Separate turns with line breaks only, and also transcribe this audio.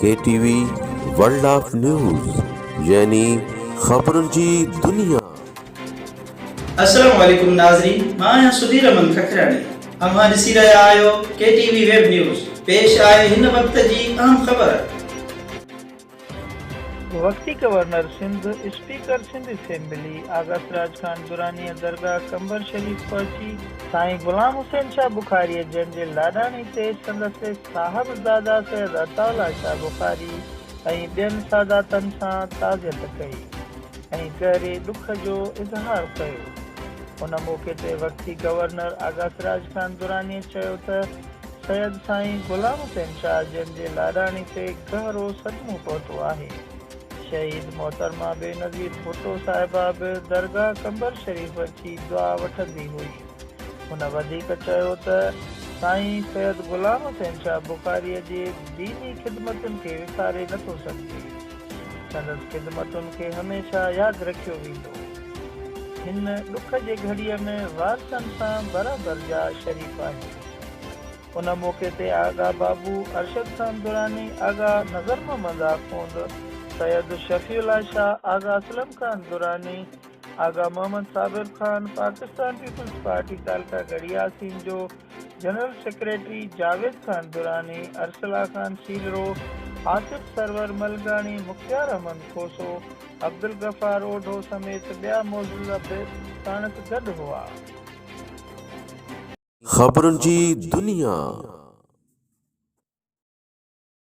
K T V world of news يعني خبرن جي دنيا.
السلام عليڪم ناظرين مان آهيان سڌير احمد ککراڻي اوهان ڏسي رهيا آهيو ڪي ٽي وي ويب نيوز پيش آهي هن وقت جي اهم خبر.
وقتي governor Sindh, speaker Sindh assembly Agha Siraj Khan درانيء درگاهه قمبر شريف پهچي سائين غلام حسين شاهه بخاريء جن جي لاڏاڻي تي سندس صاحبزاده سيد عطاء الله شاهه بخاري ۽ ٻين ساداتن سان تعزيت ڪئي ۽ گهري ڏک جو اظهار ڪيو. ان موقعي تي وقتي گورنر آغا سراج خان درانيء چيو ته سيد سائين غلام حسين شاهه جن جي لاڏاڻي تي گهرو صدمو پهتو آهي. شهيد محترمه بينظير ڀٽو صاحبه به درگاهه قمبر شريف اچي دعا وٺندي هئي. هن وڌيڪ چيو ته سائين سيد غلام حسين شاهه بخاريء جي ديني خدمتن کي وساري نٿو سگهجي. سندس خدمتن کي هميشه ياد رکيو ويندو. هن ڏک جي گهڙيء ۾ وارثن سان برابر جا شريڪ آهيون. ان موقعي تي آغا بابو ارشد خان دراني، آغا نظر محمد آخوند، سيد شفيع الله شاهه، آغا اسلم خان دراني، آغا محمد صابر خان، پاڪستان پيپلز پارٽي تعلقه ڳڙهي ياسين جو جنرل سيڪريٽري جاويد خان دراني، ارسلا خان سيلرو، آصف سرور ملغاڻي، مختيار احمد کوسو، عبدالغفار اوڍو سميت ٻيا معزز به ساڻس گڏ هئا.
خبرن جي دنيا.